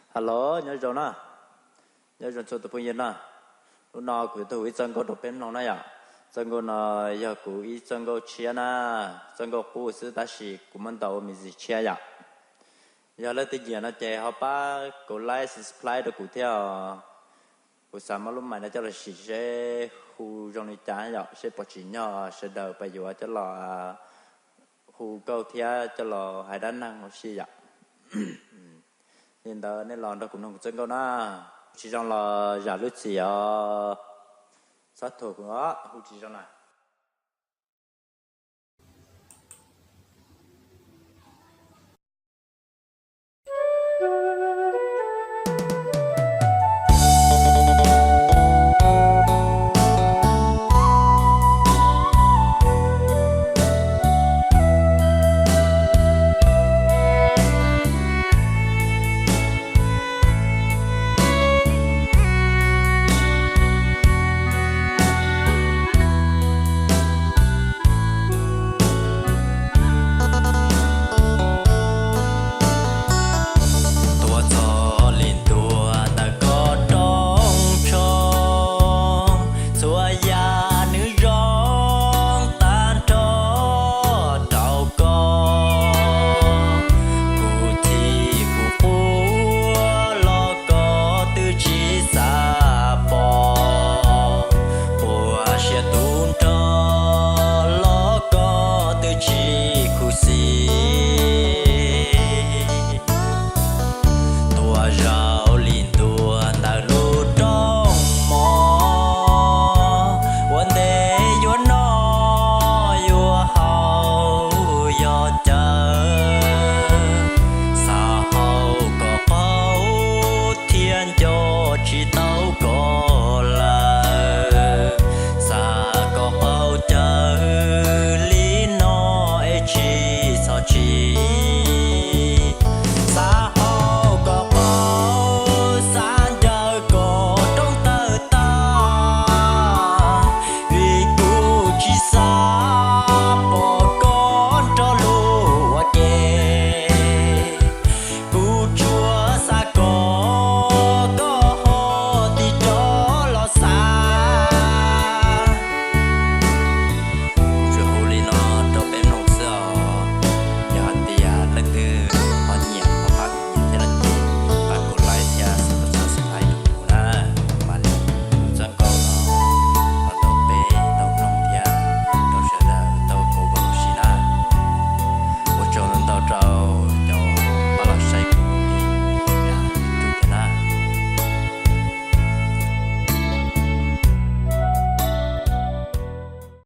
Hello, nyob zoo na, nyob zoo txhua tus phooj ywg na. Hnub no kuv yuav tuaj hu ib txoj nkauj rau peb mloog na yom. Txoj nkauj no yog kuv ib txoj nkauj tshiab na, txoj nkauj qub xwb tab sis kuv muab ntaus ua music tshiab yom. Yog leej twg nyiam no ces ho pab kuv like, subscribe rau kuv thiab os. Kuv xav muab lub mais no coj los sim seb hu zoo li cas yom, seb puas tsim nyog sawv daws pab yuav coj los hu nkauj thiab coj los hais dab neeg ua si yom. Li ntawd nej los nrog kuv mloog kuv txoj nkauj na. Hu tsis zoo los zam lub txim os, txhob thuam kuv os, hu tsis zoo na. Tuaj txog li ntua ntawm koj rooj tshoob, txhua yam nws zoo tag nrho rau koj. Kuv chim kuv quaj los koj twb tsis xav pom, puas siab tu nrho los koj twb tsis khuv xim. Tuaj zaum li ntua ntawm lub rooj mov, ua ntej yuav noj yuav haus yog caw, xav haus kom qaug thiab nco tsis tau koj lawm, xav kom qaug caw li no es tsis txhob tsim.